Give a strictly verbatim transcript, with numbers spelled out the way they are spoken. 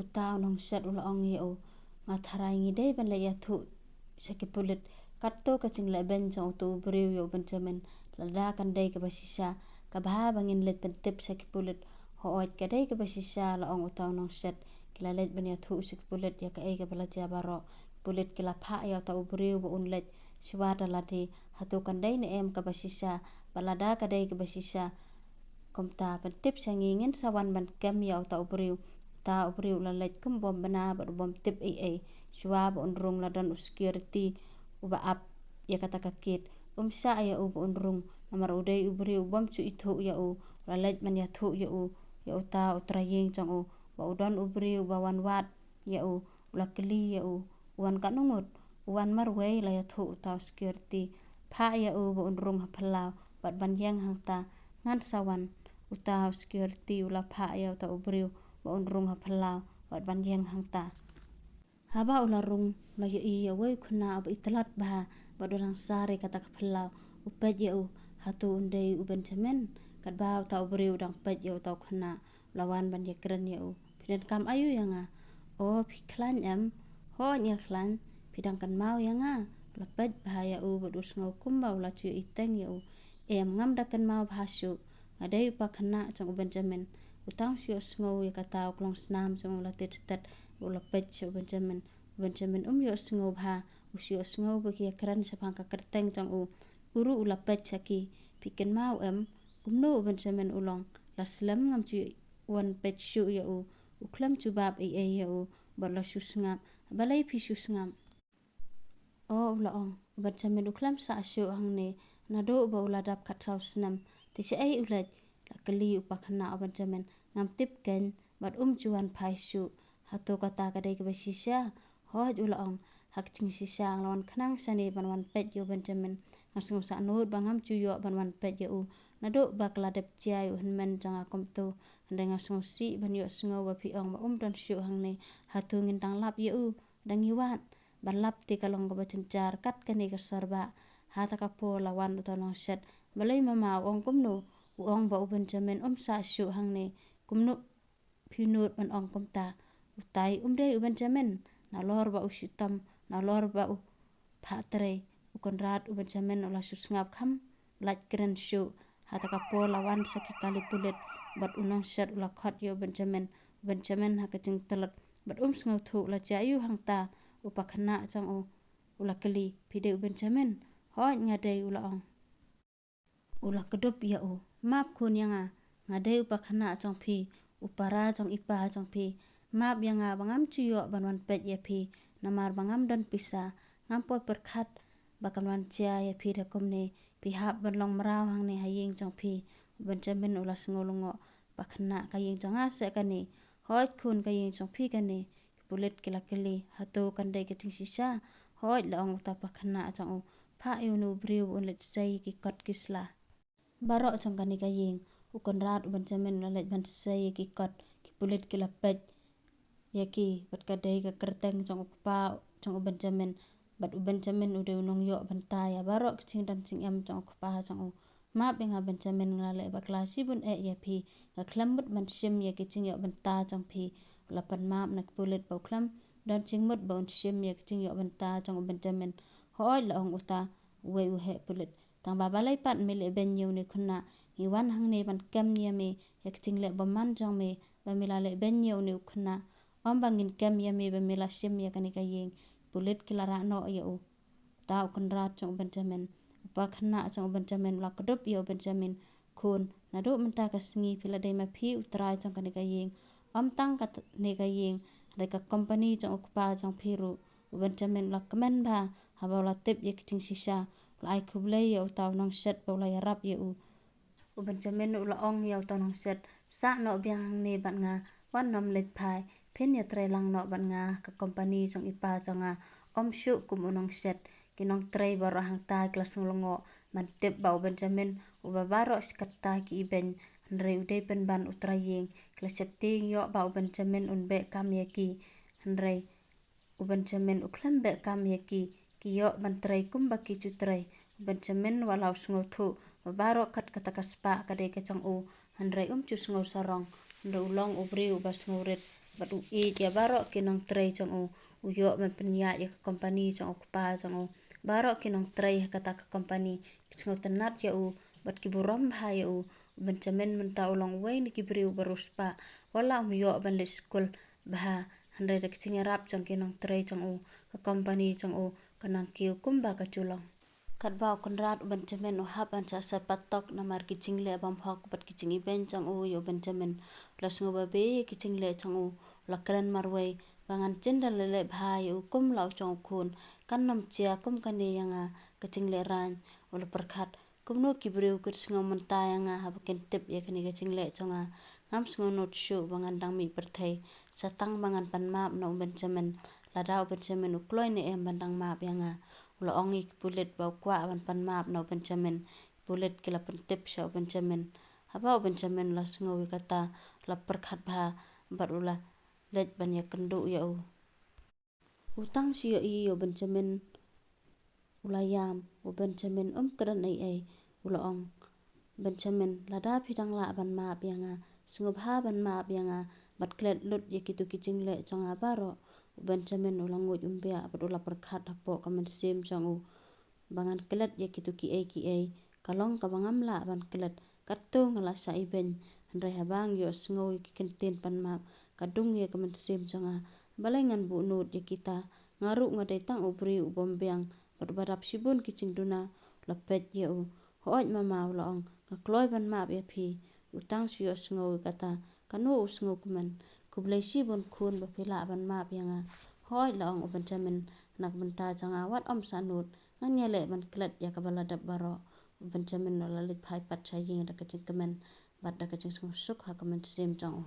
Uta u nongshet u la ong ïa u, nga tharai ngi dei ban leit ïathuh sha ki pulit. Katto ka jingleh beiñ jong uto u briew ïa u Benjamin, lada kan dei kaba shisha, ka bha ba ngin leit pyntip sha ki pulit. Hooid, ka dei kaba shisha, la ong uta u nongshet. Ki la leit ban ïathuh sha ki pulit ïa kaei kaba la jia baroh. Pulit ki la phah ïa uta u briew ba un leit shuwa da lade, hato kan dei ne em kaba shisha, bad lada ka dei kaba shisha, kumta pyntip sha ngi, ngin sa wan ban kem ïa uta u briew. Uta u briew u la leit kum bym bna bad u bym tip ei ei. Shuwa ba un rung la don u security uba ap ïa kata ka gate. Um shah ïa u ba un rung, namar u dei u briew u bym ju ithuh ïa u. U la leit ban ïathuh ïa u, ïa uta u trai ïing jong u, ba u don u briew uba wan wad ïa u. U la kylli ïa u, u wan katno ngut? U wan marwei, la ïathuh uta u security. Phah ïa u ba un rung ha phyllaw bad ban ïeng hangta, ngan sa wan. Uta u security u la phah ïa uta u briew ba un rung ha phyllaw bad ban ïeng hangta. Haba u la rung, u la ïohi ïa uwei u khynnah uba itynnad bha bad u dang sar ïa kata ka phyllaw. U peit ïa u, hato un dei u Benjamin? Katba uta u briew u dang peit ïa uta u khynnah, u la wan ban ïakren ïa u. Phi donkam aïu ïa nga? O, phi khlaiñ em? Hooid nga khlaiñ. Phi dang kynmaw ïa nga? U la peit bha ïa u bad u sngew kumba u la ju ïohi teng ïa u. Em, ngam da kynmaw bha shuh. Nga dei u pa khynnah jong u Benjamin. U tang shu ïohsngew ïa kata u khlong snam jong u la tied stet bad u la peit sha u Benjamin. U Benjamin um ïohsngew bha, u shu ïohsngew ba ki ïakren shaphang ka kyrteng jong u. U ruh u la peit sha ki. Phi kynmaw em? Kumno u Benjamin u long? La slem, ngam ju wan peit shuh ïa u. U khlem jubab ei ei ïa u bad la shu sngap. Balei phi shu sngap? O, u la ong, u Benjamin u khlem sah shuh hangne naduh ba u la dap khatsaw snem. Te shaei u leit? La kylli u pa khynnah u Benjamin. Ngam tip keiñ, bad um ju wan phai shuh. Hato kata ka dei kaba shisha? Hooid, u la ong, ha ka jingshisha nga la wan khnang shane ban wan peit ïa u Benjamin. Nga sngew sahnud ba ngam ju ïoh ban wan peit ïa u naduh ba ka la dep jia ïa u hynmen jong nga kumto. Hynrei nga sngewsih ban ïohsngew ba phi ong ba um don shuh hangne. Hato ngin dang lap ïa u? Dang ngi wad ban lap te ka long kaba jynjar kat kane ka sor bah. Ha kata ka por la wan uta u nongshet. Balei mama, u ong kumno? U ong ba u Benjamin um sah shuh hangne. Kumno phi nud ban ong kumta? Utai um dei u Benjamin. Nalor ba u shitom, nalor ba u phah trei, u Konrad, u Benjamin u la shu sngap kham lait kren shuh. Ha kata ka por la wan sa ki kali pulit bad u nongshet u la khot ïa u Benjamin. U Benjamin ha ka jingtlot bad um sngewthuh la jia aïu hangta. U pa khynnah jong u u la kylli, phi dei u Benjamin? Hooid nga dei, u la ong. U la kdup ïa u. Map khun ïa nga. Nga dei u pa khynnah jong phi, u para jong i pa jong phi. Map ïa nga ba ngam ju ïoh ban wan peit ïa phi, namar ba ngam don pisa. Ngam poi pyrkhat ba kan wan jia ïa phi da kumne. Phi hap ban long mraw hangne ha ïing jong phi. U Benjamin u la sngew lyngngoh. Pa khynnah, ka ïing jong nga seh kane? Hooid khun, ka ïing jong phi kane. Ki pulit ki la kylli, hato kan dei ka jingshisha? Hooid, la ong uta u pa khynnah jong u. Phah ïa une u briew un leit sei ïa ki kot ki sla baroh jong kane ka ïing. U Konrad, u Benjamin u la leit ban sei ïa ki kot. Ki pulit ki la peit ïa ki bad ka dei ka kyrteng jong u kpa jong u Benjamin. Bad u Benjamin u dei u nongïoh bynta ïa baroh ki jingdon jingem jong u kpa jong u. Map ïa nga Benjamin, nga la leh bakla shibun eh ïa phi. Nga khlem mut ban shim ïa ki jingïoh bynta jong phi. U la pan map na ki pulit ba u khlem don jingmut ba un shim ïa ki jingïoh bynta jong u Benjamin. Hooid, la ong uta uwei u heh pulit. Tang ba balei pat me leh beiñ ïa une u khynnah? Ngi wan hangne ban kem ïa me ïa ki jingleh bymman jong me ba me la leh beiñ ïa une u khynnah. Ym ba ngin kem ïa me ba me la shim ïa kane ka ïing. Pulit ki la rah noh ïa u. Uta u Konrad jong u Benjamin, u pa khynnah jong u Benjamin u la kdup ïa u Benjamin. Khun, naduh mynta ka sngi phi la dei ma phi u trai jong kane ka ïing. Ym tang kane ka ïing, hynrei ka kompani jong u kpa jong phi ruh. U Benjamin u la kmen bha haba u la tip ïa ki jingshisha. U la ai khublei ïa uta u nongshet ba u la ïarap ïa u. U Benjamin u la ong ïa uta u nongshet, sah noh biang hangne bad nga, wat nym leit phai. Phin ïatrei lang noh bad nga ha ka kompani jong i pa jong nga. Ym shuh kum u nongshet. Ki nongtrei baroh hangta ki la sngew lyngngoh ban tip ba u Benjamin, uba baroh shi katta ki ibeiñ, hynrei u dei pynban u trai ïing. Ki la sheptieng ïoh ba u Benjamin un beh kam ïa ki. Hynrei u Benjamin u khlem beh kam ïa ki. Ki ïoh ban trei kumba ki ju trei. U Benjamin wat la u sngewthuh ba baroh kat kata ka spah ka dei ka jong u, hynrei um ju sngew sarong. Hynrei u long u briew uba sngewrit. Bad u ïeit ïa baroh ki nongtrei jong u, u ïoh ban pynïaid ïa ka company jong u kpa jong u. Baroh ki nongtrei ha kata ka company ki sngewtynnat ïa u, bad ki burom bha ïa u. U Benjamin mynta u long uwei na ki briew ba riewspah, wat la um ïoh ban leit skul bha, hynrei da ka jingïarap jong ki nongtrei jong u, ka company jong u ka nang kiew kumba ka ju long. Katba u Conrad, u Benjamin u hap ban shah sah patok namar ki jingleh bymhok bad ki jingibeiñ jong u ïa u Benjamin. U la sngew babe ïa ki jingleh jong u, u la kren marwei ba ngan jin da leh leh bha ïa u kum la u jong u khun. Kan nym jia kum kane ïa nga, ka jingleh rain. U la pyrkhat, kumno ki briew kin sngew mynta ïa nga haba kin tip ïa kane ka jingleh jong nga. Ngam sngew nud shuh ba ngan dang mih pyrthei, sa tang ba ngan pan map na u Benjamin. Lada u Benjamin u kloi ne em ban dang map ïa nga. U la ong ïa ki pulit ba u kwah ban pan map na u Benjamin. Ki pulit ki la pyntip sha u Benjamin. Haba u Benjamin u la sngew ïa kata, u la pyrkhat bha bad u la leit ban ïakynduh ïa u. U tang shu ïohi ïa u Benjamin u la ïam. U Benjamin um kren ei ei, u la ong, Benjamin, lada phi dang lah ban map ïa nga, sngewbha ban map ïa nga bad klet lut ïa kitu ki jingleh jong nga baroh. U Benjamin u la nguid um biah bad u la pyrkhat hapoh ka mynsiem jong u ba ngan klet ïa kitu kiei kiei, ka long kaba ngam lah ban klet. Katto nga la shah ibeiñ, hynrei haba nga ïohsngew ïa ki kyntien pan map, ka dung ïa ka mynsiem jong nga. Balei ngan buh nud ïa kita? Nga ruh nga dei tang u briew u bym biang bad uba dap shibun ki jingduna. U la peit ïa u. Hooid mama, u la ong, nga kloi ban map ïa phi. U tang shu ïohsngew ïa kata, kano u sngewkmen. Khublei shibun khun ba phi lah ban map ïa nga. Hooid, la ong u Benjamin, na ka bynta jong nga wat ym sah nud, ngan ïaleh ban klet ïa kaba la dep baroh. U Benjamin u la leit phai pat sha ïing da ka jingkmen bad da ka jingsngewsuk ha ka mynsiem jong u.